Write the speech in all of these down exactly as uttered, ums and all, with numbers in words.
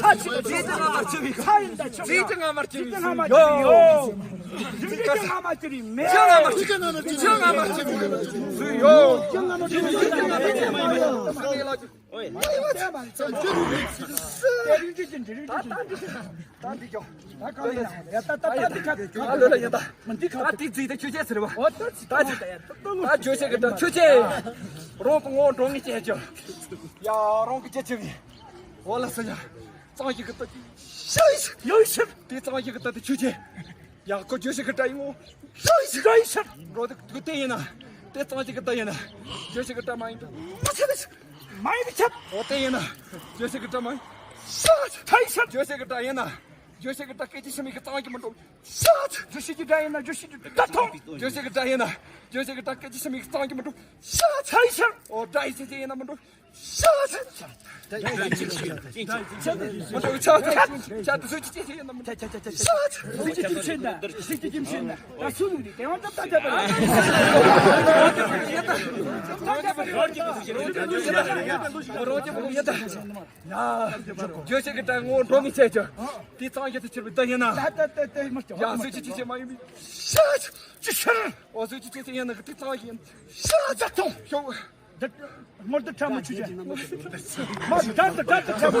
ཚ་ཆེ་བའི་ཚ་ཡིན་ད་ཆོག །ཚིག་གི་ང་མ་ཆེ་བའི་ཚིག་གི་ང་མ་ཆེ་བའི་ཡོ། ཚིག་གི་ང་མ་ཆེ་བའི་མེ། ཚིག་གི་ང་མ་ཆེ་བའི་ཚིག་གི་ང་མ་ཆེ་བའི་ཡོ། ཚིག་གི་ང་མ་ཆེ་བའི་ཚིག་གི་ང་མ་ཆེ་བའི། ཨོ་ཡ། ད་འདི་ཀྱང་། ད་འདི་ཀྱང་། ད་གང་ཡིན་ན་ཡ། ད་ད་ད་འདི་ཁ། ཨ་ལོ་ལ་ཡ་ད། མི་འདི་ཁ། ད་འདི་རྫིག་ད་ཁྱོད་ཆེ་ཟེར་བ། ཨོ་ད་ད་ད་ད་ཇོ་ཤེ་གི་ད་ཁྱོད་ཆེ། རང་གི་ངོ་འགྲོ་ངེས་ཆེ་ཅོ། ཡ་རང་གི་ཅེ་ཆེ་བི། ཨོ་ལ་སི་ཡ། གཙང་ཞིག་གི་ད། ཡོ་ཤི། དེ་གཙང་ཞིག་གི་ད་དེ་ཁྱོད་ཆེ། ཡ་ཁོ་ཇོ་ཤེ་གི་ད་ཡིན་ངོ་། ཡོ་ཤི། འགྲོ་དེ་དེ་ཡིན་ན། དེ་གཙང་ཞིག་གི་ད་ཡིན་ན། ཇོ་ཤེ་གི་ད་མ་ཡིན་ད། མ་ཆེ་བི། མ་ཡིན་ཆབ། འོ་དེ་ཡིན་ན། ཇོ་ཤེ་གི་ད་མ་ཡིན། ཤ་ཆ་ཡིན་ཤ། ཇོ་ཤེ་གི་ད་ཡིན་ན། ཇོ་ཤེ་གི་ད་སྐད་ཅིག་ཤི་མི་གི་གཙང་གི་མི་འགྲོ། ཤ་ཆ། ཇོ་ཤེ་གི་ད་ཡིན་ན་ཇོ་ཤེ་གི་ད་ཐོང་། ཇོ་ཤེ་གི་ད་ཡིན་ན། ཇོ་ཤེ་གི་ད་སྐད་ཅིག་ཤི་མི་གི་གཙང་གི་མི་འགྲོ། ཤ་ཆ་ཡིན་ཤ། འོ་ད་ཡིན་ཤ་ཡིན་ན་མི་འགྲོ། ཤ་ཆ། ཤ་ཆ་ཆ་ཆ་ཆ་ཆ་ཆ་ཆ་ཆ་ཆ་ཆ་ཆ། ཇོ་ཤེ་གི་ད་ངོ་འགྲོ་མི་ཆེ་ཅོ། དེ་གཙང་ཞིག་ཏུ་ཆེར་བི་ད་ཡིན་ན། ད་ད་ད་ད་མ་ཅོ། ཡ་སུ་ཅི་ཅི་ཅི་མ་ཡིན་པའི། ཤ་ཅི་ཅི་ཤར། འོ་སུ་ཅི་ཅི་ཅི་ཡིན་ན་གི་དེ་གཙང་ཞིག་ཡིན། ཤ་ཅི་ཐོང་ཤོག་ངོར་དུ་ཁྲ་མ་ཆུ་ཅན། མ་དར་དུ་དར་དུ་ཁྲ་མ།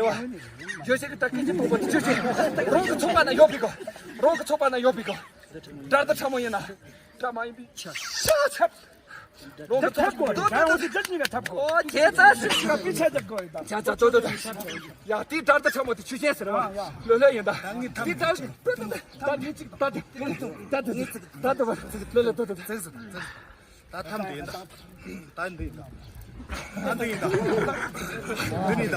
རེད་བ། ཡོད་ཤེས་ཀྱི་ད་སྐད་ཆ་དཔོན་པོ་དེ་ཆོས་ཅན། རང་གི་ཚོགས་པ་ན་ཡོད་པའི་གོ། རང་གི་ཚོགས་པ་ན་ཡོད་པའི་གོ། དགྲ་ཟླ་ཕྲ་མོ་ཡིན་ན། དགྲ་མ་ཡིན་པའི་ཆ་ཆ་ཆ། རང་གི་ཚོགས་པ་ན་ཡོད་པའི་གོ། འོ་ཁྱེད་ཚ་ཞིག་ཞིག་ལ་པི་ཆ་རྒྱབ་དགོས་ཡིན་ད། ཆ་ཆ་ཏོ་ཏོ་ཏོ། ཡ་དེའི་དགྲ་ཟླ་ཕྲ་མོ་དེ་ཆོས་ཅན་ཟེར་བ། ལོ་ལོ་ཡིན་ད། དེའི་དགྲ་ད་དེ་ད་དེ་ད་དེ་ད་དེ་ལོ་ལོ་ཏོ་ཏོ་ཏོ། ད་ཐམ་འདི་ཡིན་ད། ད་འདི་ཡིན་ད། ད་འདི་ཡིན་ད། འདི་ནི་ད།